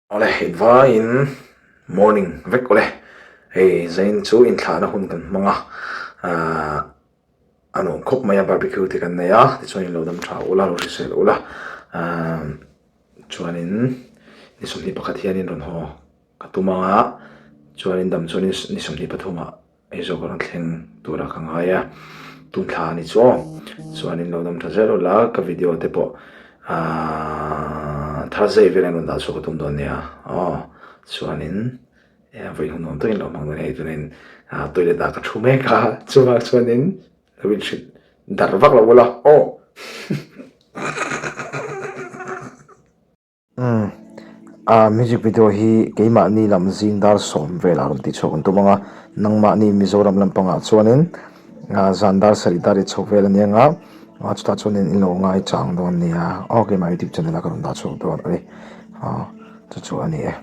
Awle invaiin morning vek awle hei zain chu inthlahna hun kan hmang a ahh a nuam khawp mai a barbecue te kan nei a tichuan in lo dam tha ula lo hrisel ula ahh chuanin ni 21 hianin rawn haw ka tum ang a chuanin dam chuanin ni 23 ah. Hei zawk a rawn thleng turah ka ngai a, tun thla a ni chu aw. Chuanin lo dam tha zel ula, ka video te pawh aaa Thursday velah in rawn dah chhuak ka tum dawn nia aw. Chuanin vawi hun nuam takin lo hmang dawn hei tunin toilet ah ka thu mek a, chuvang chuanin lo inhrilh darh vak lo ula aw. Umm a music video hi keimahni lam zing dar sawm velah rawn tih chhuak an tum ang a, nangmahni Mizoram lampangah chuanin ah zan dar sarih dar i chho vel ania nga ah chutah chuanin in lo ngai chang dawn nia aw keimah youtube channel ah ka rawn dah chhuak dawn a ni ah chu chu a ni e.